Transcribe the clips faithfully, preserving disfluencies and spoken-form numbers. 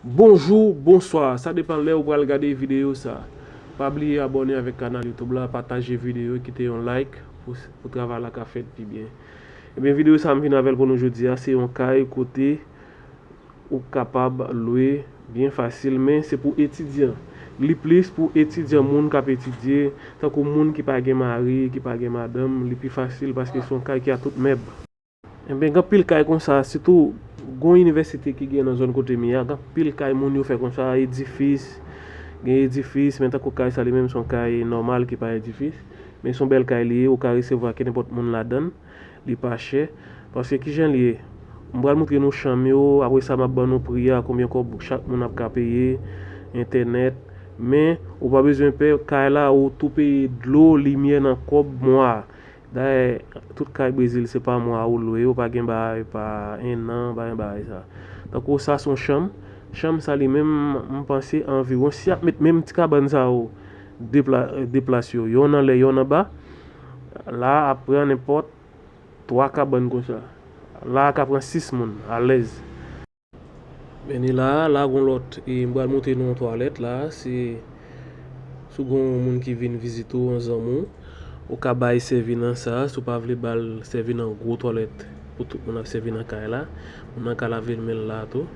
Bonjou, bonswa, sa depann lè ou pral gade videyo sa. Pa bliye abòne avèk kanal YouTube la, pataje videyo, kite yon like pou, pou travay la ka fèt pi byen. Ebyen, videyo sa m vin avè l pou nou jodi a, se yon kay kote ou kapab lwe byen fasil, men se pou etidyan. Li plis pou etidyan, moun k ap etidye, tankou moun ki pa gen mari, ki pa gen madanm, li pi fasil paske se yon kay ki a tout mèb. Ebyen, gen anpil kay konsa, sitou gen yon inivèsite ki gen nan zòn kote m ye a, gen anpil kay moun yo fè konsa, edifis, gen edifis, men tankou kay sa li menm se yon kay nòmal ki pa edifis, men se yon bèl kay li ye, ou ka resevwa kenenpòt moun ladan l, li pa chè. Paske kijan li ye? M pral montre nou chanm yo, apre sa m ap ban nou pri a, konbyen kòb chak moun ap ka peye, entènèt, men ou pa bezwen pè, kay la ou tou peye dlo, limyè nan kòb mwa a. Dayè, tout kay Brezil se pa mwa ou lwe yo, pa gen bagay pa en an, pa gen bagay sa. Tankou sa se yon chanm, chanm sa li menm, m panse anviwon, si y ap met menm ti kabann sa yo, de pla-, de plas yo, yonn anlè, yonn anba, la ap pran nenpòt twa kabann konsa. La a ka pran sis moun, alèz. Men ni la, la gon lòt, e m pral montre nou yon twalèt la, se si w gon moun ki vin vizite w, yon zanmi w, ou ka bay sèvi nan sa, si w pa vle ba l sèvi nan gwo twalèt pou tout moun ap sèvi nan kay la, moun nan ka lave l men l la tou.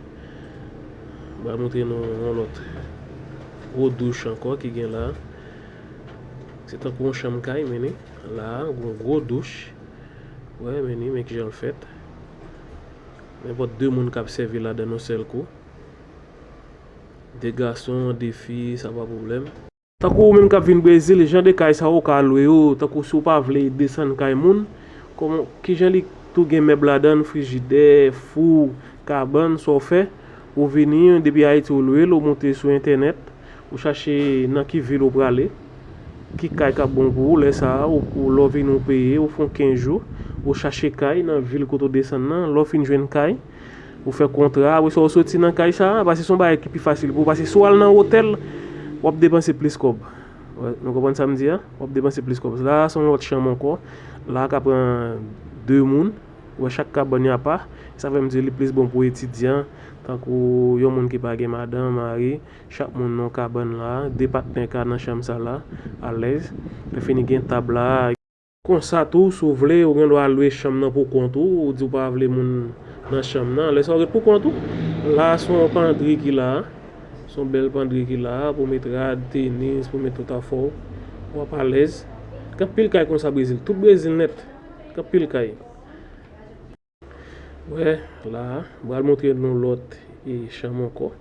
M pral montre nou yon lòt gwo douch ankò ki gen la. Se tankou yon chanm kay, men ni la, gon gwo douch. Wè, men ni, men kijan l fèt. Nenpòt de moun k ap sèvi ladan yon sèl kou. De gason, de fi, sa pa pwoblèm. Tankou ou menm k ap vin Brezil, jan de kay sa yo ou ka lwe yo, tankou si w pa vle desann kay moun, kòman, kijan li tou gen mèb ladan l, frijidè, fou, kabann, sa w fè, ou vini, depi Ayiti ou lwe l, ou monte sou entènèt, ou chache nan ki vil ou prale, ki kay k ap bon pou ou, lè sa a, ou, ou, lè w vini ou peye, ou fè yon kenz jou, ou chache kay nan vil kote w desann nan, lè w fin jwenn kay, ou fè kontra, apre sa w soti nan kay sa a, paske se yon bagay ki pi fasil pou ou, paske si w al nan otèl, w ap depanse plis kòb. Wè, nou konprann sa m di a? W ap depanse plis kòb. La a se yon lòt chanm ankò, la a ka pran de moun, wè chak kabann apa, sa fè m di li plis bon pou etidyan, tankou yon moun ki pa gen madanm, mari, chak moun nan yon kabann la, de patnè ka nan chanm sa la, alèz. Lè fini gen tab la. Konsa tou, si w vle, ou gen dwa lwe chanm nan pou kont ou, ou di w pa vle moun nan chanm nan, lè sa w ret pou kont ou. La, se yon pandri ki la, se yon bèl pandri ki la, pou w met rad, tenis, pou w met tout afè w, w ap alèz. Gen anpil kay konsa Brezil, tout Brezil nèt, gen anpil kay. Wè, la, m pral montre nou lòt e chanm ankò.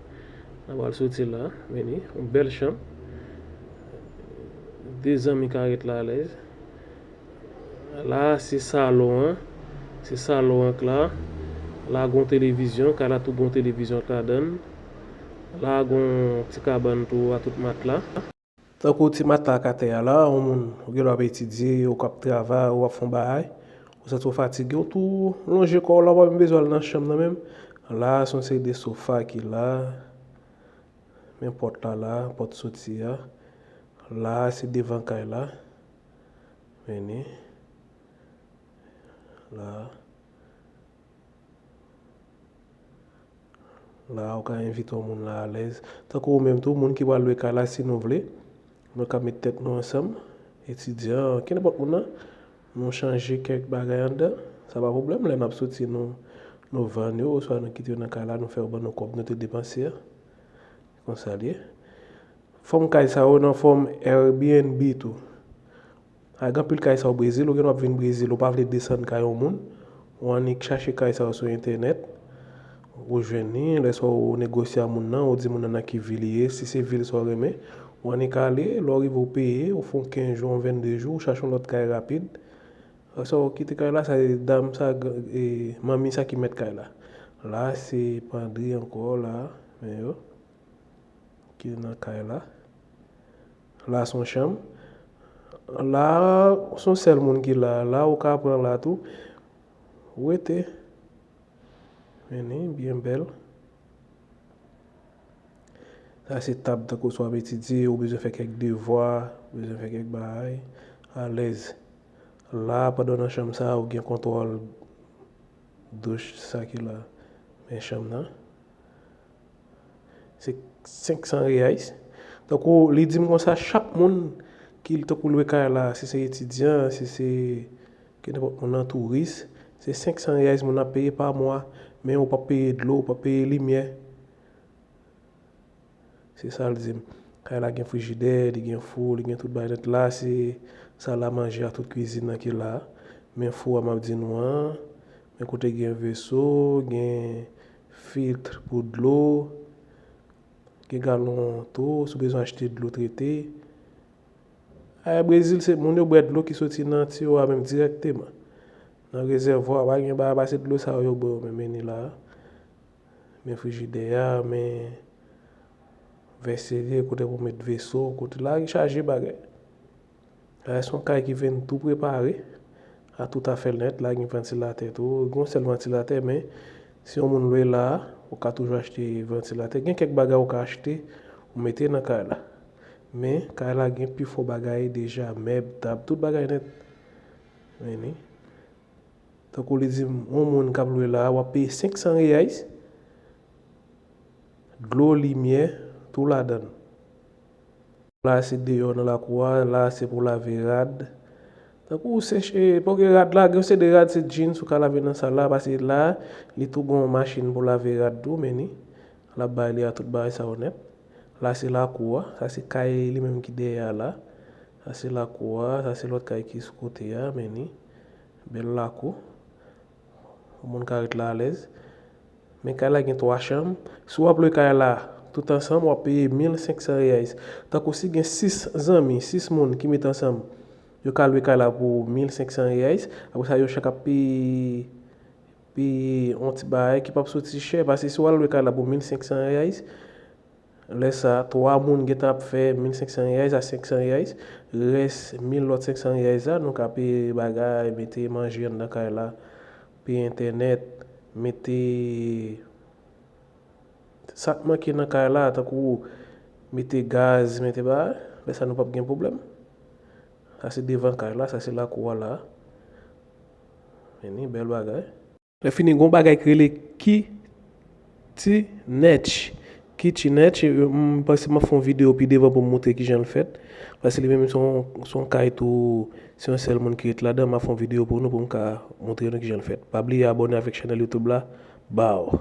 N a pral soti la, men ni, yon bèl chanm. De zanmi ka ret la alèz. La, se salon an. Se salon an k la. La, gon televizyon. Kay la tou gon televizyon k ladan l. La, gon ti kabann tou a tout matla. Tankou ti matla k atè a la, yon moun, ou gen dwa ap etidye, ou k ap travay, ou ap fè yon bagay, ou santi w fatige, ou tou lonje kò w la, ou pa menm bezwen al nan chanm nan menm. La, se yon seri de sofa ki la, men pòt la la, pòt soti a. La, se devan kay la. Men ni. La. La, ou ka envite yon moun la alèz. Tankou ou menm tou, moun ki pral lwe kay la, si nou vle, nou ka met tèt nou ansanm, etidyan, kenenpòt moun nan, nou chanje kèk bagay anndan, sa pa pwoblèm, lè n ap soti, nou, nou vann yo, oswa nou kite yo nan kay la, nou fè yo ban nou kòb nou te depanse a. Konsa l ye. Fòm kay sa yo nan fòm Airbnb tou. A, gen anpil kay sa yo Brezil, ou gen dwa ap vin Brezil, ou pa vle desann kay yon moun, ou annik chache kay sa yo sou entènèt, ou jwenn li, lè sa w negosye a moun nan, ou di moun nan nan ki vil li ye, si se vil sa w renmen, ou annik ale, lè w rive w peye, ou fè yon kenz jou, yon vennde jou, ou chache yon lòt kay rapid. Lè sa w kite kay la, sa se dam sa, e, manmi sa ki mèt kay la. La, se pandri ankò, la, men yo. Ki nan kay la. La se yon chanm. La, se yon sèl moun ki la. La, ou ka pran la tou. Ou rete. Men ni, byen bèl. Sa se tab tankou si w ap etidye, ou bezwen fè kèk devwa, ou bezwen fè kèk bagay. Alèz. La, pandan w nan chanm sa, ou gen kontwòl douch sa ki la. Men chanm nan. Se senk san reais. Tankou li di m konsa, chak moun ki tankou lwe kay la, si se etidyan, si se ke nenpòt moun nan touris, se senk san reais moun ap peye pa mwa, men ou p ap peye dlo, ou p ap peye limyè. Se sa l di m. Kay la gen frijidè, li gen fou, li gen tout bagay nèt. La se sal a manje a, tout kwizin nan ki la. Men fou a m ap di nou an. Men kote gen veso, gen filtre pou dlo, gen galon tou, si w bezwen achte dlo trete. A Brezil, se moun yo bwè dlo ki soti nan tiyo a menm dirèkteman. Nan rezèvwa, pa gen bagay pase dlo sa yo bwè yo menm, men ni la. Men frijidè a, men vèsye, kote pou met veso, kote la chaje bagay. La se yon kay ki vin tou prepare, a tout afè l nèt, la gen vantilatè tou, gen yon sèl vantilatè, men si yon moun lwe la, ou ka toujou achte vantilatè. Gen kèk bagay ou ka achte, ou mete nan kay la. Men kay la gen pifò bagay deja, mèb, tab, tout bagay nèt. Men ni. Tankou li di m, yon moun k ap lwe la, w ap peye senk san reais, dlo, limyè, tou ladan l. La se deyò nan lakou a, la se pou lave rad. Tankou ou seche, paske rad la, gen se de rad, se jeans ou ka lave nan sal la, paske la, li tou gen yon machin pou lave rad tou, men ni, l ap bay li a tout bagay sa yo nèt. La se lakou a, sa se kay li menm ki dèyè a la. Sa se lakou a, sa se lòt kay ki sou kote a, men ni. Bèl lakou. Yon moun ka ret la alèz. Men kay la gen twa chanm. Si w ap lwe kay la tout ansanm, w ap peye mil senk san reais. Tankou si gen sis zanmi, sis moun ki met ansanm, yo ka lwe kay la pou mil senk san reais. Apre sa, yo chak ap peye, peye yon ti bagay ki p ap soti chè. Paske si w al lwe kay la pou mil senk san reais, lè sa, twa moun gentan ap fè mil senk san reais a senk san reais, rès mil lòt senk san reais la, nou ka peye bagay, mete manje anndan kay la, peye entènèt, mete sa k manke nan kay la, tankou mete gaz, mete bagay, lè sa nou p ap gen pwoblèm. Sa se devan kay la, sa se lakou a la. Men ni bèl bagay. Lè fini, gen yon bagay ki rele Kitchenette. Kitchenette, m panse m ap fè yon videyo pi devan pou m montre kijan l fèt. Paske li menm se yon, se yon kay tou, se yon sèl moun ki ret ladan, m ap fè yon videyo pou nou, pou m ka montre nou kijan l fèt. Pa bliye abòne avèk chanèl YouTube la. Baw.